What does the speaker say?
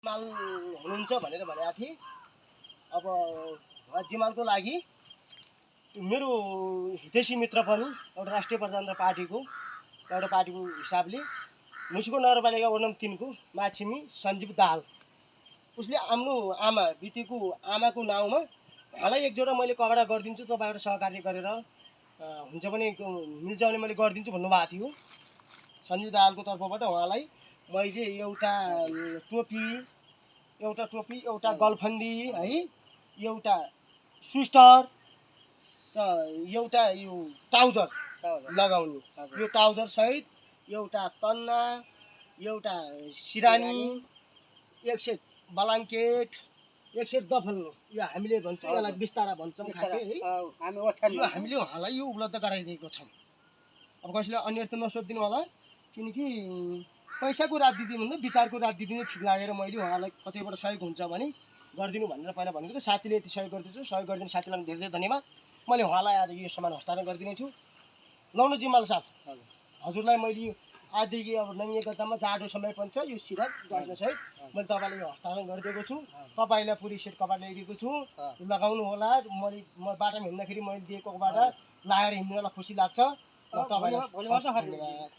जिमाल हुनुहुन्छ भनेर भनेको थिएँ। अब जिमालको लागि मेरो हितैषी मित्र पनि एउटा राष्ट्रिय प्रजातन्त्र पार्टीको एउटा पार्टीको हिसाबले मुसुको नगरपालिका वडा नम्बर 3 को माछिमी सञ्जीव दाहाल उसले आफ्नो आमा बितेको आमाको नाउँमा उहाँलाई एक जोडा मैले कपडा गरिदिन्छु, तपाईँबाट सहकार्य गरेर हुन्छ भने मिल्छ भने मैले गरिदिन्छु भन्नुभएको थियो। सञ्जीव दाहालको तर्फबाट उहाँलाई मैले एउटा टोपी एउटा गलफन्दी है, एउटा स्वेटर र एउटा यो ट्राउजर लगाउने, यो ट्राउजर सहित एउटा तन्ना, एउटा सिरानी, एक सेट ब्ल्याङ्केट, एक सेट दफल्नु, यो हामीले भन्छौँ यसलाई बिस्तारा भन्छौँ खासै है। यो हामीले उहाँलाई यो उपलब्ध गराइदिएको छौँ। अब कसैले अन्य त नसोधिदिनु होला, किनकि पैसाको रात दिदिनु भन्दा विचारको रात दिदिनु ठिक लागेर मैले उहाँलाई कतैबाट सहयोग हुन्छ भने गरिदिनु भनेर पहिला भनेको थिएँ। साथीले यति सहयोग गरिदिन्छु, सहयोग गरिदिनु साथीलाई धेरै धेरै धन्यवाद। मैले उहाँलाई आज यो सामान हस्तान्तरण गरिदिनेछु। लाउनु जिम्माल साहब, हजुरलाई मैले आजदेखि अब नयाँ गतामा जाडो समय पनि छ, यो सिरक सहित मैले तपाईँलाई यो हस्तान्तरण गरिदिएको छु। तपाईँलाई पुरै सेट कपडा ल्याइदिएको छु, लगाउनु होला। म बाटोमा हिँड्दाखेरि मैले दिएको कपडा लगाएर हिँड्नुलाई खुसी लाग्छ। तपाईँलाई धन्यवाद।